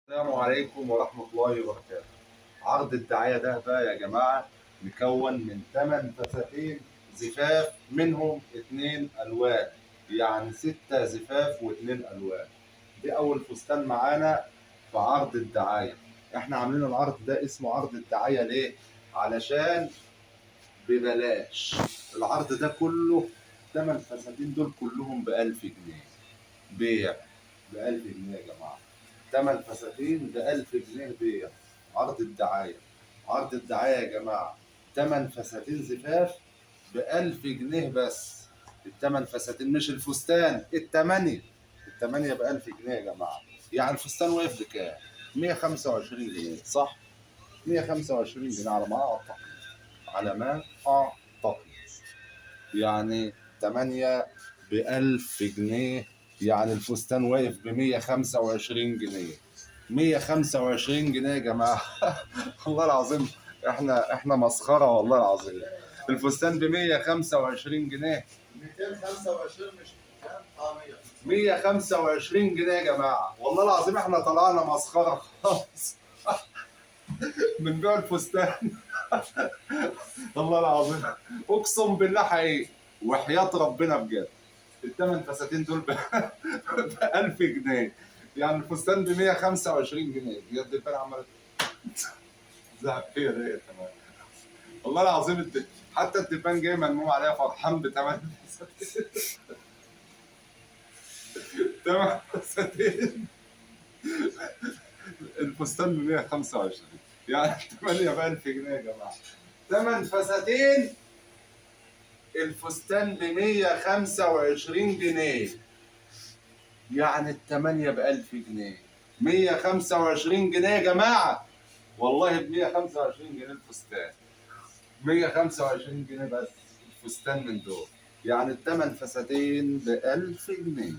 السلام عليكم ورحمة الله وبركاته. عرض الدعاية ده بقى يا جماعة مكون من 8 فساتين زفاف، منهم 2 ألوان، يعني 6 زفاف و2 ألوان. دي أول فستان معانا في عرض الدعاية. احنا عاملين العرض ده اسمه عرض الدعاية ليه؟ علشان ببلاش. العرض ده كله 8 فساتين دول كلهم ب1000 جنيه بيع، ب1000 جنيه يا جماعة. 8 فساتين ب1000 جنيه بيع. عرض الدعاية، عرض الدعاية يا جماعة 8 فساتين زفاف ب1000 جنيه بس. التمن فساتين مش الفستان، التمانية ب1000 جنيه يا جماعة. يعني الفستان واقف بكام؟ 125 جنيه صح؟ 125 جنيه على ما أعتقد، على ما أعتقد. يعني 8 ب1000 جنيه، يعني الفستان واقف بمية خمسة وعشرين جنيه. 125 جنيه يا جماعة. والله العظيم احنا مسخرة والله العظيم. الفستان بمية خمسة وعشرين جنيه. 225 مش كام؟ 100. 125 جنيه يا جماعة. والله العظيم احنا طلعنا مسخرة خالص. بنبيع الفستان. والله العظيم اقسم بالله حقيقي وحياة ربنا بجد. الثمان فساتين دول ب1000 جنيه، يعني الفستان ب 125 جنيه. بجد البنت عماله تزعق فيا ليه؟ تمام والله العظيم. حتى الدبان جاي ملموم عليها فرحان بثمان فساتين. 8 فساتين الفستان ب 125، يعني 8 ب1000 جنيه يا جماعة. 8 فساتين الفستان ب 125 جنيه، يعني التمانية بألف جنيه. 125 جنيه يا جماعة، والله ب 125 جنيه الفستان، 125 جنيه بس الفستان من دول، يعني التمن فساتين ب1000 جنيه.